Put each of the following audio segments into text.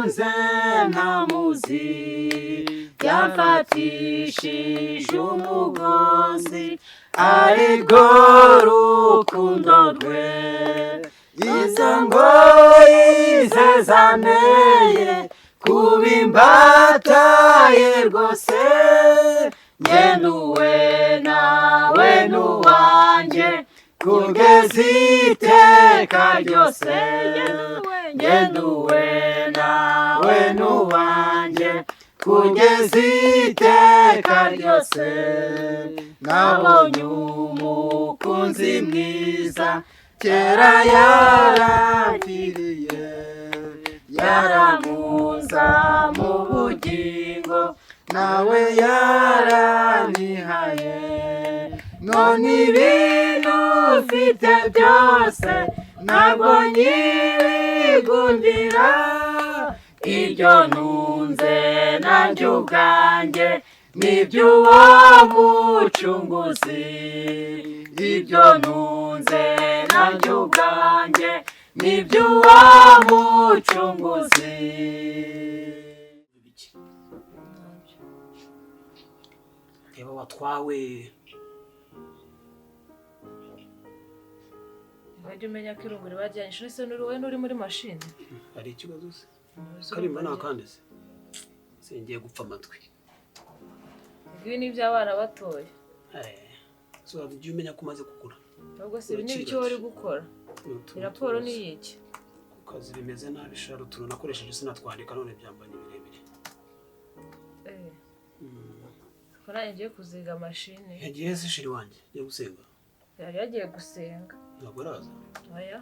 Yankunze ntamuzi, yamfatishije umugozi, arirwo rukundo rwe. Izo ngoyi ze zanteye kuba imbata ye rwose. Ngenuwe nawe n'uwanjye kugeza iteka ryose. Ngenduwe nawe n'uwanjye kugeza iteka ryose. Nabonye umukunzi mwiza, kera yarapfiriye, yaramuza mu bugingo, nawe yaranihaye. None ibintu ufite byose ntabwo nyibigundira, ibyo ntunze nanjye ubwanjye n'iby'uwo mucunguzi. Ibyo ntunze nanjye ubwanjye n'iby'uwo mucunguzi. Biki? Reba watwawe. Wajya umenya ko irungu riba ryanyishe ese n'uri wowe n'uri muri mashini. Hari ikibazo se karimba nta kandi se singiye gupfa amatwi. Ibi ni iby'abana batoya. So ujya umenya ko umaze kugura. Ahubwo si ibi ni ibiki wowe uri gukora? Ni utuntu Raporo ni tuzi. iyiki? Ku kazi bimeze nabi shara, utuntu nakoresheje sinatwandika none byambanye birebire. Ko nanjye ngiye kuziga mashini. Yagiye se chéri wanjye? Ngiye gusenga. Yari yagiye gusenga. Ntabwo araza? Oya,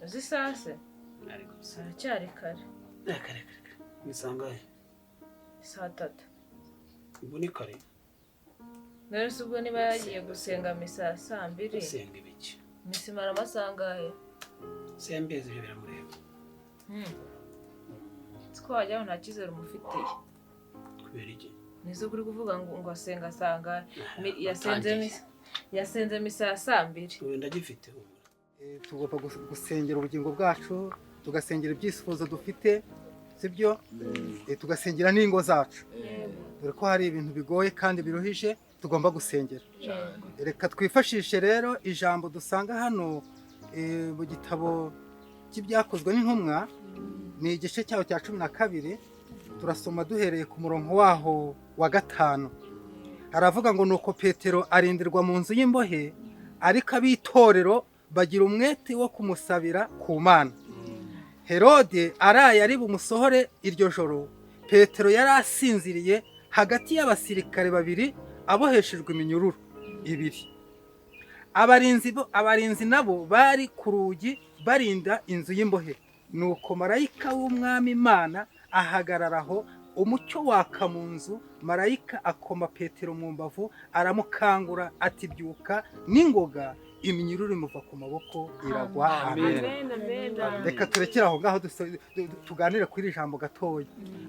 uzi isaha se? Ariko se Haracyari kare. Reka reka reka, ni sangahe? Saa 3. Ubwo ni kare. None se ubwo niba yagiye gusenga misa ya saa 2? Gusenga ibiki? Misa imara amasaha angahe? Sembizi, ibyo biramureba. Siko wagira ngo nta cyizere umufitiye. Kubera iki? Nizo uri kuvuga ngo asenga sangahe? Yasenze Watangiye. misa, yasenze misa ya saa 2. Ubu ndagifite, humura. Tugomba gusengera ubugingo bwacu, tugasengera ibyifuzo dufite, sibyo? Tugasengera n'ingo zacu, dore ko hari ibintu bigoye kandi biruhije tugomba gusengera. Reka twifashishe rero ijambo dusanga hano mu gitabo cy'Ibyakozwe n'Intumwa, ni igice cyaho cya 12. Turasoma duhereye ku murongo waho wa 5. Haravuga ngo: "Nuko Petero arindirwa mu nzu y'imbohe, ariko ab'itorero bagira umwete wo kumusabira ku Mana. Herode araye ari bumusohore iryo joro, Petero yari asinziriye hagati y'abasirikare babiri, aboheshejwe iminyururu ibiri. Abarinzi nabo bari ku rugi barinda inzu y'imbohe. Nuko marayika w'Umwami Imana ahagarara aho, umucyo waka mu nzu. Marayika akoma Petero mu mbavu, aramukangura ati: 'Byuka n'ingoga.' Iminyururu imuva ku maboko iragwa." Amen. Reka turekere aho ngaho, tuganire kuri iri jambo gatoya.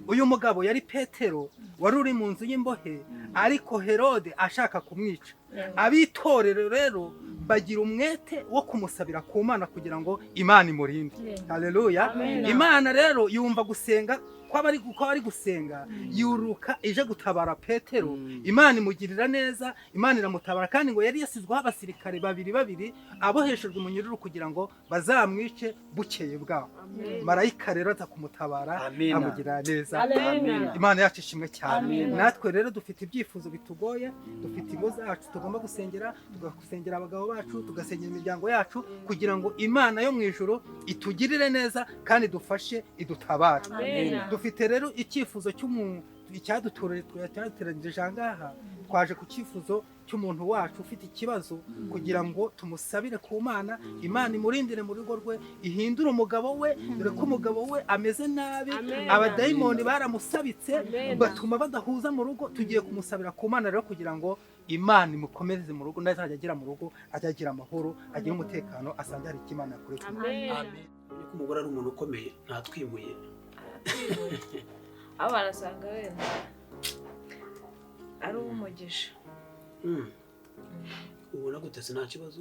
Uyu mugabo yari Petero, wari uri mu nzu y'imbohe, ariko Herode ashaka kumwica. Ab'itorero rero bagira umwete wo kumusabira ku Mana kugira ngo Imana imurinde. Haleluya! Imana rero yumva gusenga kw'abari gusenga, yuruka ije gutabara Petero. Imana imugirira neza, Imana iramutabara. Kandi ngo yari yasizweho abasirikare babiri babiri aboheshejwe umunyururu kugira ngo bazamwice bukeye bwaho. Marayika rero aza kumutabara, Amina. amugirira neza. Amina. Imana yacu ishimwe cyane. Natwe rero dufite ibyifuzo bitugoye, dufite ingo zacu tugomba gusengera, tugasengera abagabo bacu, tugasengera imiryango yacu, kugira ngo Imana yo mu ijuru itugirire neza kandi idufashe, idutabare. Dufite rero icyifuzo cy'umuntu icyaduteranyirije aha ngaha. Twaje ku cyifuzo cy'umuntu wacu ufite ikibazo, kugira ngo tumusabire ku Mana, Imana imurindire mu rugo rwe, ihindure umugabo we, dore ko umugabo we ameze nabi, abadayimoni baramusabitse, batuma badahuza mu rugo. Tugiye kumusabira ku Mana rero kugira ngo Imana imukomereze mu rugo, nazajya agera mu rugo ajye agira amahoro, agire umutekano, asange hari icyo Imana yakoreye. Ko umugore ari umuntu ukomeye, ntatwimuye. Abo barasanga wenda ari uw'umugisha. Ubona gute se? Nta kibazo?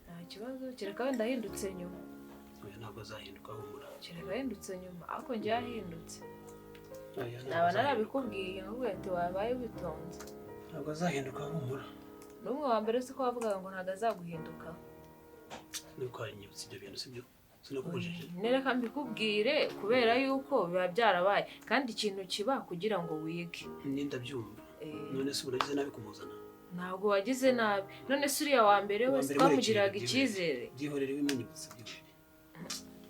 Nta kibazo, kereka wenda ahindutse nyuma. Oya, ntabwo azahinduka, humura. Kereka yahindutse nyuma, ariko njye yahindutse. Oya, ntabwo Naba azahinduka. narabikubwiye nkubwiye ati wabaye witonze. Ntabwo azahinduka, humura. N'umwe wa mbere si ko wavugaga ngo ntabwo azaguhinduka. Nuko wanyibutsa ibyo bintu, sibyo? Sinakubujije. Nereka mbikubwire kubera yuko biba byarabaye, kandi ikintu kiba kugira ngo wige. Ndabyumva. None se uragize nabi kumuzana? Ntabwo wagize nabi. None se uriya wa mbere Uwa wese mbere twamugiraga murekere, icyizere. Byihorere, wimunyibutsa, byihorere.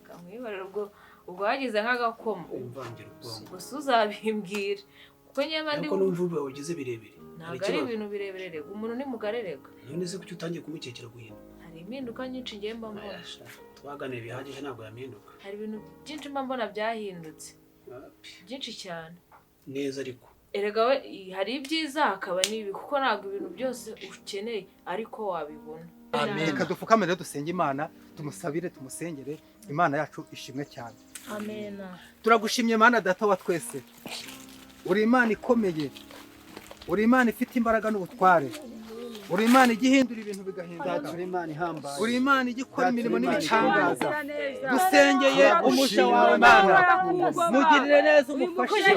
Kamwibarira ubwo wagize nk'agakoma. Wimvangira ubwonko. Gusa uzabimbwira kuko nyamara ndi Ariko numva ubu wagize birebire. Hari ntabwo ari ikibazo. ibintu birebire rega, umuntu ni mugari rega. None se kuki utangiye kumukekera guhinduka? Hari impinduka nyinshi ngiye mba mbona. Oya, sha, twaganiriye bihagije, ntabwo yampinduka. Hari ibintu byinshi mba mbona byahindutse. Wapi. Byinshi cyane. Neza ariko. Erega we hari ibyiza hakaba n'ibi, kuko ntabwo ibintu byose ukeneye ariko wabibona. Reka dupfukame rero dusenge Imana, tumusabire, tumusengere. Imana yacu ishimwe cyane. Amen. Turagushimye Mana Data wa twese, uri Imana ikomeye, uri Imana ifite imbaraga n'ubutware, uri Imana ijya ihindura ibintu bigahinduka, Data, uri Imana ihambaye. uri Imana ijya ikora imirimo Data, uri Imana n'ibitangaza. ikomeye. Dusengeye umuja wawe Mana, mugirire neza, umufashe.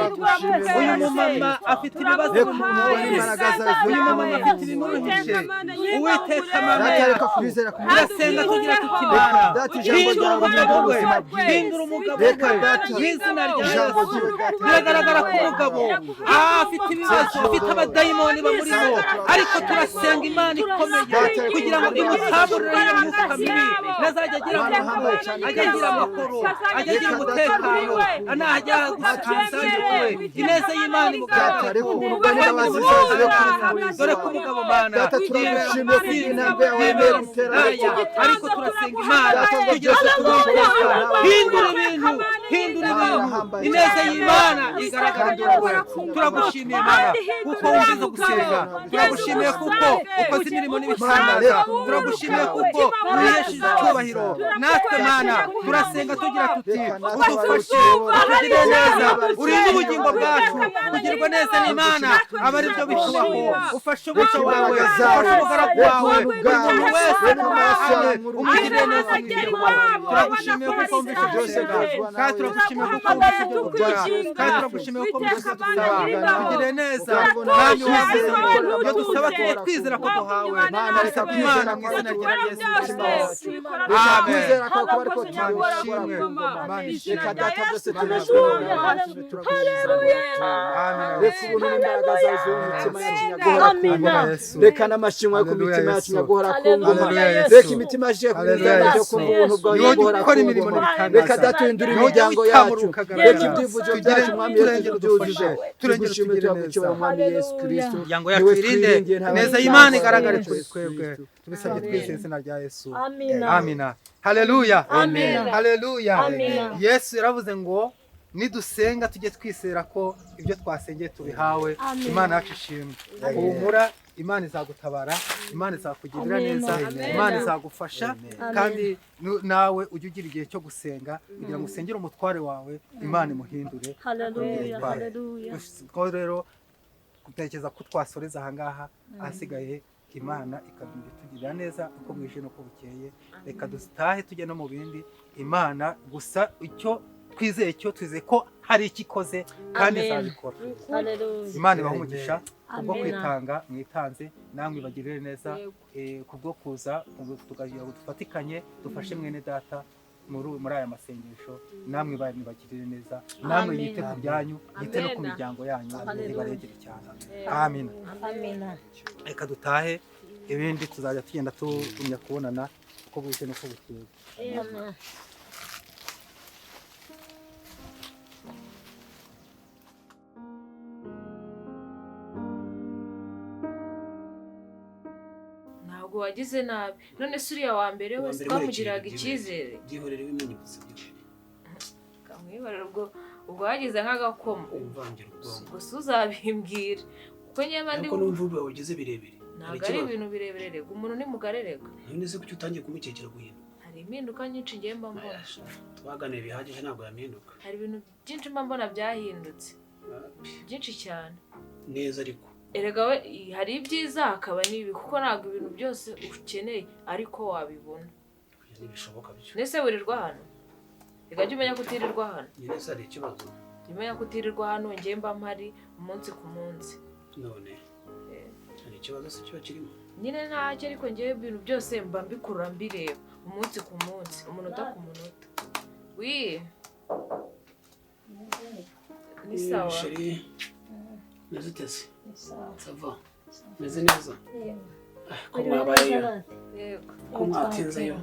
Uyu mumama afite ibibazo Reka mu umuntu ubone mubiri, imbaraga zawe uyu mumama zivuye afite ibimuruhije. Uwiteka Mana Data, reka yacu, kwizera ku turasenga tugira tuti Mana, Data, ijambo hindura ryawe umugabo we, ubuzima bwiza. hindura umugabo Reka we Data, mu izina rya ijambo Yesu. ryiwe Data, Biragaragara ko umugabo afite ibibazo, afite abadayimoni bamurimo, ariko turasenga Imana ikomeye kugira ngo imutamurure iyo myuka mibi, ntazajya agira amahoro, ajya agira amahoro, ajya agira umutekano, anajya gusangira ineza y'Imana Data, imugaragare. reka ubuntu bwawe n'imbabazi zawe zibe kuri buri wese. Dore ko umugabo Mana Data, turagushimiye kubw'intambwe yawe wemeye gutera. ariko turasenga Imana Data, ngo kugira ngo byose tubishobozwa. tubishobozwa. Hindura ibintu, hindura ibintu, ineza y'Imana igaragara. Turagushimiye Mana kuko wumvize gusenga, turagushimiye kuko ukoze imirimo n'ibitangaza, turagushimiye kuko wihesheje icyubahiro. Natwe Mana turasenga tugira tuti udufashe, utugirire neza, urinde ubugingo bwacu kugirwa neza n'Imana aba ari byo bitubaho. Ufashe umuco wawe, ufashe umugaragu wawe, buri muntu wese umugirire neza mu ijuru. Turagushimiye kuko wumvise gusenga, kandi turagushimiye kuko wumvise ibyo dukora, kandi turagushimiye kuko wumvise ibyo dusaba. Tugirire neza Mwami wavuze ngo iyo dusaba tujye twizera ko duhawe. Mana, reka Imana kwizera mu kwawe izina rya Yesu umutima Kristo. wacu. Reka Amen. kwizera kwawe kuba ariko Imana tubishobora ishimwe. ku ngoma. Imana ishimwe. Reka Data byose tubishobora. Amen. Reka ubuntu n'imbaraga zawe zibe mu mitima yacu nyaguhora ku Amina. ngoma. Yesu. Reka n'amashimwe yo ku Haleluya, mitima yacu Yesu. nyaguhora ku ngoma. Haleluya, Yesu. Reka imitima yacu Haleluya, kwizera byo Yesu. kumva ubuntu bwawe Ni wowe nyaguhora ukora ku imirimo ngoma. n'ibitangaza. Reka Data uhindure Ni wowe imiryango witamura yacu. ukagaragara. Reka ibyifuzo Tugire- byacu Mwami Yesu turengere tubyujuje. udufashe, turengere Tugushime, utugirire turagucyubaha neza. Mwami Yesu Kristo. Imiryango Ni yacu we irinde, twiringiye, nta ineza wundi y'Imana nta igaragare wundi. kuri twebwe. Tubisabye Amen. twizeye izina rya Yesu. Amina. Amina. Haleluya. Amina. Haleluya. Amina. Yesu yaravuze ngo nidusenga tujye twizera ko ibyo twasengeye tubihawe. Amen. Imana yacu ishimwe. Humura, Imana izagutabara, Imana izakugirira Amen. neza, Amen. Imana izagufasha, Amen. kandi nawe ujye ugira igihe cyo gusenga kugira ngo usengere umutware wawe, Imana imuhindure. Haleluya. Amen. Haleluya. Ko rero gutekereza ko twasoreza ahangaha, ahasigaye Imana ikagenda itugirira neza uko bwije n'uko bukeye. Reka dutahe tujye no mu bindi. Imana gusa icyo twizeye, cyo twizeye ko hari icyo ikoze kandi Amen. izabikora. Haleluya. Imana ibahe umugisha kubwo Amen. kwitanga mwitanze, namwe ibagirire neza, kubwo kuza tukagira ngo dufatikanye dufashe mwene data muri aya masengesho. Namwe ibagirire neza, namwe Amen. yite ku byanyu, yite no ku Amen. miryango yanyu, Haleluya. ibaregere cyane. Amina. Amina. Reka dutahe, ibindi tuzajya tugenda tugumya kubonana uko bwije n'uko bukeye. Amen. Ntabwo wagize nabi. None se uriya wa mbere Uwa wese mbere twamugiraga murekere, icyizere. Byihorere, wimunyibutsa, byihorere. Kamwibarira ubwo wagize nk'agakoma. Wimvangira ubwonko. Gusa uzabimbwira kuko nyamara ndi Ariko numva ubu wagize birebire. Hari ntabwo ari ikibazo. ibintu birebire rega, umuntu ni mugari rega. None se kuki utangiye kumukekera guhinduka? Hari impinduka nyinshi ngiye mba mbona. Oya, sha, twaganiriye bihagije, ntabwo yampinduka. Hari ibintu byinshi mba mbona byahindutse. Wapi. Byinshi cyane. Neza ariko. Erega we hari ibyiza hakaba n'ibi, kuko ntabwo ibintu byose ukeneye ariko wabibona. Oya, Ntibishoboka byo. Nese wirirwa hano? Reka jya umenya ko utirirwa hano. Nyine se hari ikibazo? Jya umenya ko utirirwa hano, njye mba mpari umunsi ku munsi. None hari ikibazo se kiba kirimo? Nyine ntacyo, ariko njyewe ibintu byose mba mbikurura mbireba umunsi ku munsi, umunota ku munota. Wi ni sawa. Chérie, meze ute se? Ni sawa. Ça va? Meze neza? Yego. Ko mwabayeyo? Yego. Ko mwatinzeyo?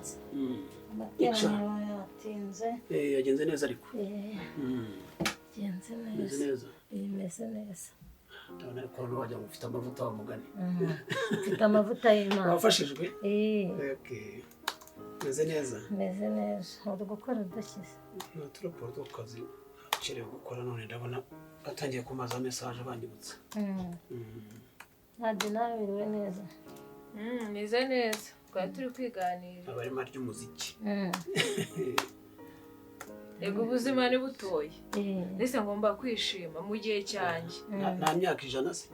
Amateraniro yatinze. Yagenze neza ariko? Yagenze Meze neza. neza? Imeze neza. Ndabona ariko noneho wagira ngo ufite amavuta wa mugani. Mfite amavuta y'Imana. Wafashijwe? Okay. Meze neza? Meze neza. Uri gukora udashyize. Ni uturaporo two ku kazi nakerewe gukora, none ndabona batangiye kumaza mesaje banyibutsa. Ntabwo nawe biriwe neza. Meze neza. Twari turi kwiganira. Abarimo arya umuziki. Yego, ubuzima ni butoye. Ndetse ngomba kwishima mu gihe cyanjye. Nta myaka 100 se?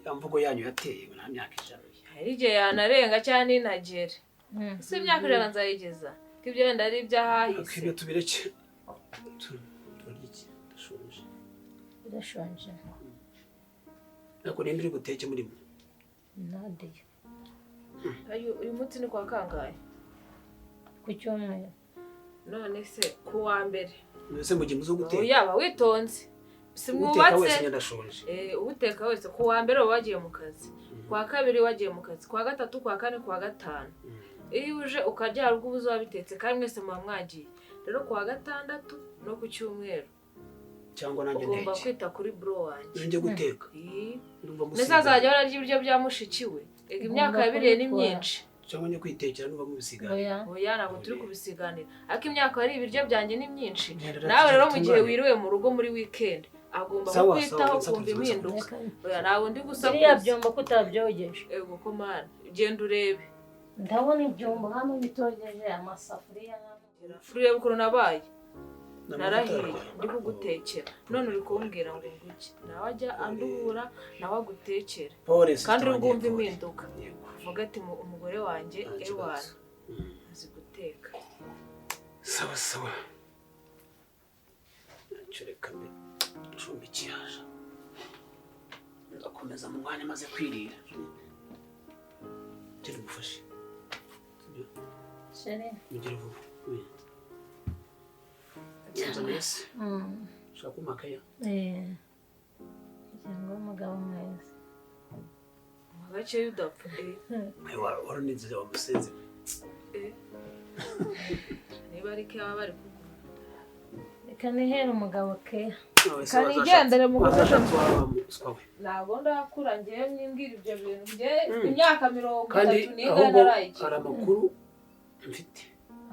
Ya mvugo yanyu yateye nta myaka 100. Hari igihe yanarenga cyangwa ninagere. Si imyaka 100 nzayigeza. Ko ibyo wenda ari iby'ahahise. Ibyo tubireke. Turarya iki? Ndashonje. Birashonje. Ariko ninde uri buteke muri mwe? Nadiyo. Uyu munsi ni kwa kangahe? Ku cyumweru. None se ku wa mbere. Mwese mugiye muzo guteka. Yaba witonze. Si Uteka wese mwubatse. nyandashonje. Uteka wese ku wa mbere wagiye mu kazi. Ku wa kabiri wagiye mu kazi. Ku wa gatatu, ku wa kane, ku wa gatanu. Iyo uje ukarya ubwo ubuze wabitetse kandi mwese muba mwagiye. Rero ku wa gatandatu no ku cyumweru. Cyangwa nanjye ugomba nteke. kwita kuri bro wanjye. Njye guteka. Ndumva Ndetse gusiga. azajya ararya ibiryo bya mushiki we. Ega imyaka yabiriye ni myinshi. Cyangwa njye kwitekera nuba mubisiganira. Oya ntabwo turi kubisiganira. Ariko imyaka yari ibiryo byanjye ni myinshi. Nawe rero mu gihe wiriwe mu rugo muri weekend agomba kukwitaho kumva impinduka. Oya ntabwo ndi gusakuza. Biriya byombo ko utabyogeje. Ego ko mana, genda urebe. Ndabona ibyombo hano bitogeje, amasafuriya hano. Urebe ukuntu nabaye. Narahiye ndi kugutekera none uri kumbwira ngo nguke. Nawe ajya anduhura nawe agutekera. Kandi uri bwumve impinduka. Uvuga ati umugore wanjye ewana azi guteka. Sawa sawa. Ncereka mbe ncumbi kiyaje. Ndakomeza mu mwanya maze kwirira. Turi gufashe. Chere. Mugire vuba. Neza. Ushaka kumakaya? Ngo umugabo mwiza. Gace udapfa. Waruninze wa musenzi. Niba ari ke baba bari kugura. Reka nihere umugabo ke. Kanigendere mu gufasha. Ntabwo ndakura ngewe nimbwira ibyo bintu. Ngewe imyaka 30 niga narayiki. Hari amakuru mfite.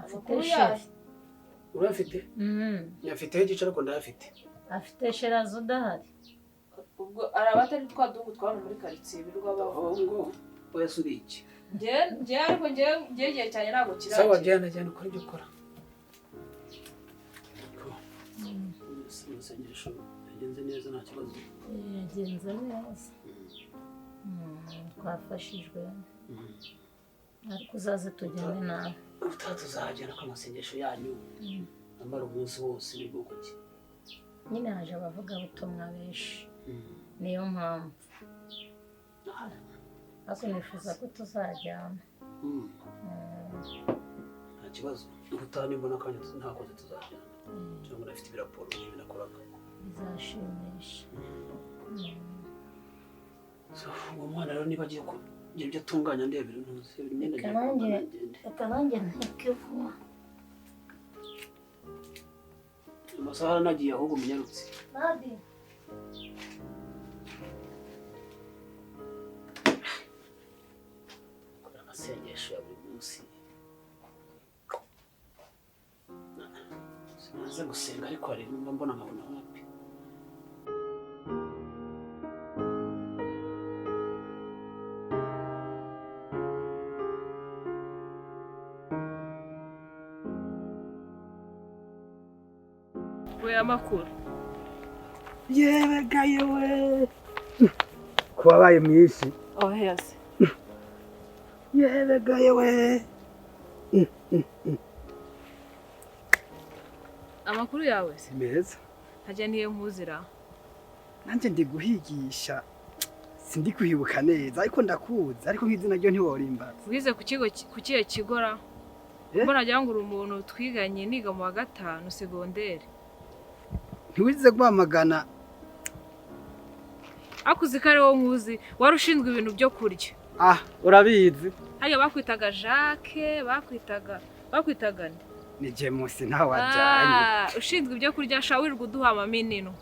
Amakuru yayo. Urafite? Nyafite igice ariko ndayafite. Afite sherazo udahari. Ubwo araba atari twa duhungu twabona muri quartier birirwa bavuga ngo oya suri iki. Ngewe ariko ngewe igihe cyane ntabwo kiragira. Sawa jyana jyana ukora ibyo ukora. Amasengesho yagenze neza nta kibazo. Yagenze neza. Twafashijwe. Ariko uzaze tujyane nawe. Ubutaha tuzahagera ko amasengesho yanyu amara umunsi wose ni bwoko ki? Nyine haje abavugabutumwa benshi. Niyo mpamvu. Ariko nifuza ko tuzajyana. Nta kibazo. Ubutaha nimbona akanya ntakoze tuzajyana. Cyangwa nafite ibiraporo n'ibi nakoraga. Bizashimisha. Uwo mwana rero niba agiye kugira ibyo atunganya ndebera ntuzi imyenda agiye kwambara ngende. Reka nanjye nteke vuba. Amasaha aranagiye ahubwo munyarutse. Nadi. Kora amasengesho ya buri munsi. Sinaze gusenga ariko hari numva mbona nkabona wapi. We amakuru. Yewe gaye we. Kubabaye mwinshi. Oh yes. Yewe gaye we. Amakuru yawe se? Meza. Hajya niye nkuzira. Nanjye ndi guhigisha. Sindi kwibuka neza ariko ndakuzi ariko nk'izina ryo ntiworimba. Wize ku kigo ku kiye kigora? Mbona nagira ngo uri umuntu twiganye niga mu wa 5 segondere. Ntiwize guhamagana. Akuzi kare wo nkuzi wari ushinzwe ibintu byo kurya. Ah, urabizi. Hajya bakwitaga Jacques, bakwitaga nde? Ni James ntawe wajyanye. Ah, ushinzwe ibyo kurya shawirwa uduha amaminino.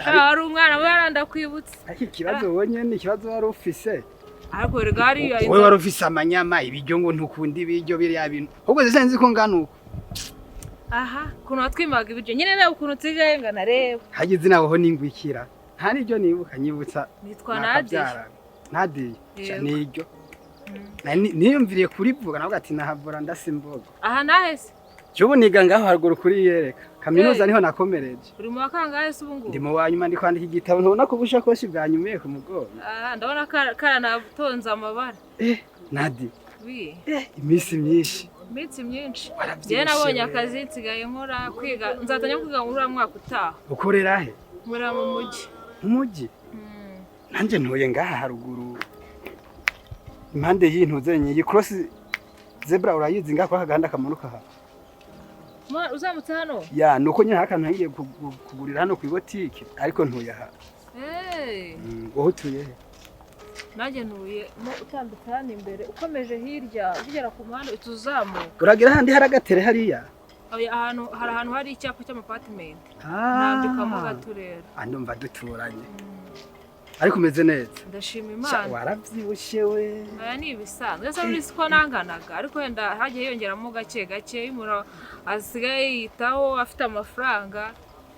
Hari umwana we yarandakwibutse. Ariko ikibazo wonye ni ikibazo wari ufise. Ariko regari wowe wari ufise amanyama ibiryo ngo ntukunda ibiryo biriya bintu. Ahubwo sinzi ko ngana uko. Aha, kuntu watwimaga ibiryo nyine nawe ukuntu nsigaye ngana reba. Hagize naho ningwikira. Nta nibyo nibuka nyibutsa. Nitwa Nadia. Nadia, niryo. Niyumviriye kurivuga navuga ati nahavura ndasimboga. Aha nahese. Cyubu niga ngaho haruguru kuri yereka. Kaminuza niho nakomereje. Uri mu wakangahe se ubu ngubu? Ndi mu wa nyuma ndi kwandika igitabo ntubona ko ubushakoshi bwanyumiye ku mugongo. Ah, ndabona karanatonze amabara. Nadi. Oui. Iminsi myinshi. Iminsi myinshi. Njye nabonye akazi nsigaye nkora kwiga nzatanya kwiga muri uriya mwaka utaha. Ukorera he? Nkorera mu mujyi. Mu mujyi? Nanjye ntuye ngaha haruguru. Impande y'intuzenye iyi cross zebra urayizi ngaho kwa kaganda kamanuka ha. Uzamutse hano? Ya, nuko nyine hakantu ngiye kugurira hano ku botike ariko ntuye aha. Wowe utuye he? Nanjye ntuye mo utambitse hano imbere ukomeje hirya ugera ku muhanda utuzamuka. Uragira handi hari agatere hariya? Oya, ahantu hari ahantu hari icyapa cy'amapatimenti. Nandikamo gato rero. Ndumva duturanye. Ariko umeze neza. Ndashima Imana. Waravyibushe we. Aya ni ibisanzwe. Ese uri siko nanganaga ariko wenda hagiye yongeramo gake gake umuntu asigaye yitaho afite amafaranga.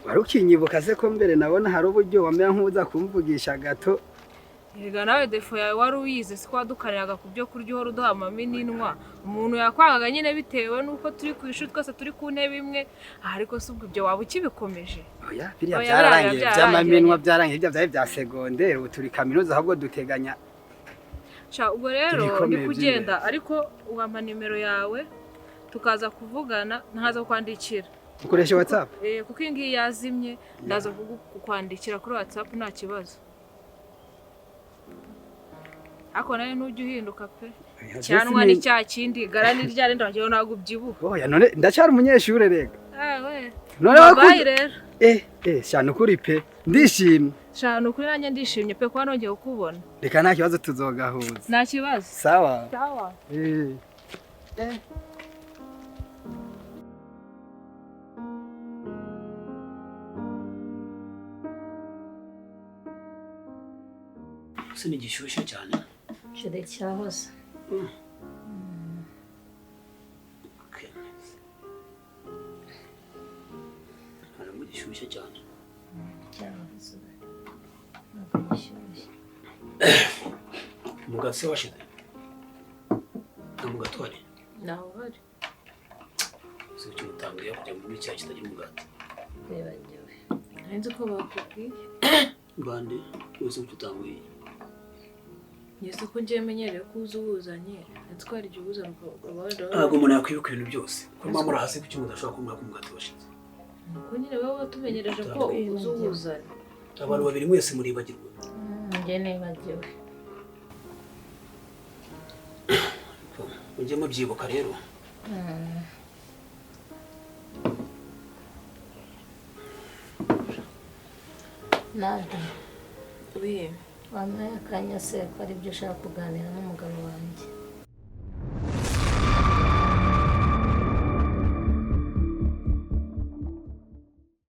Wari ukinyibuka se ko mbere nabona hari uburyo wamera nkuza kumvugisha gato. Erega nawe defo yawe wari uyize siko wadukaniraga ku byo kurya uhora uduha amamininwa. Umuntu yakwangaga nyine bitewe nuko turi ku ishuri twese turi ku ntebe imwe ariko se ubwo ibyo waba ukibikomeje. Oya, biriya byararangiye by'amaminwa byararangiye ibyo byari bya segondere ubu turi kaminuza ahubwo duteganya. Sha ubwo rero ndi kugenda ariko wampa nimero yawe tukaza kuvugana nkaza kukwandikira. Ukoresha WhatsApp? Kuko iyi ngiyi yazimye ndaza kukwandikira kuri WhatsApp nta kibazo. Ako nawe ntujya uhinduka pe. Cyanwa ni cya kindi gara ni rya rindi wagira ntabwo ubyibuha. Oya none ndacyari umunyeshure rega. We. None wakuze rero. Shana ukuri pe. Ndishimye. Shana ukuri nanjye ndishimye pe kuba nongeye kukubona. Reka nta kibazo tuzogahuza. Nta kibazo. Sawa. Sawa. Se ni gishyushye cyane. Chere cyahoze. Okay. Harimo gishyushye cyane. Cyahoze. Ntabwo gishyushye. Umugati washize. Umugati wari? Ntawo uhari. Si icyo mutangiye kujya muri cya kitagira umugati. Nibagiwe. Nari nzi ko bakubwiye. Bande wese icyo utanguye. Yesu ko ngiye menyereye ko uza uwuzanye natwara igihe uzana ukaba wenda. Ntabwo umuntu yakwibuka ibintu byose. Ko mama muri hasi kuki umuntu ashobora kumva ko umugati washize. Nuko nyine baba batumenyereje ko uza uwuzanye. Abantu babiri mwese muribagirwa. Ngiye nibagiwe. Mujye mubyibuka rero. Nada. Oui. Wampaye akanya se ko ari byo ushaka kuganira n'umugabo wanjye.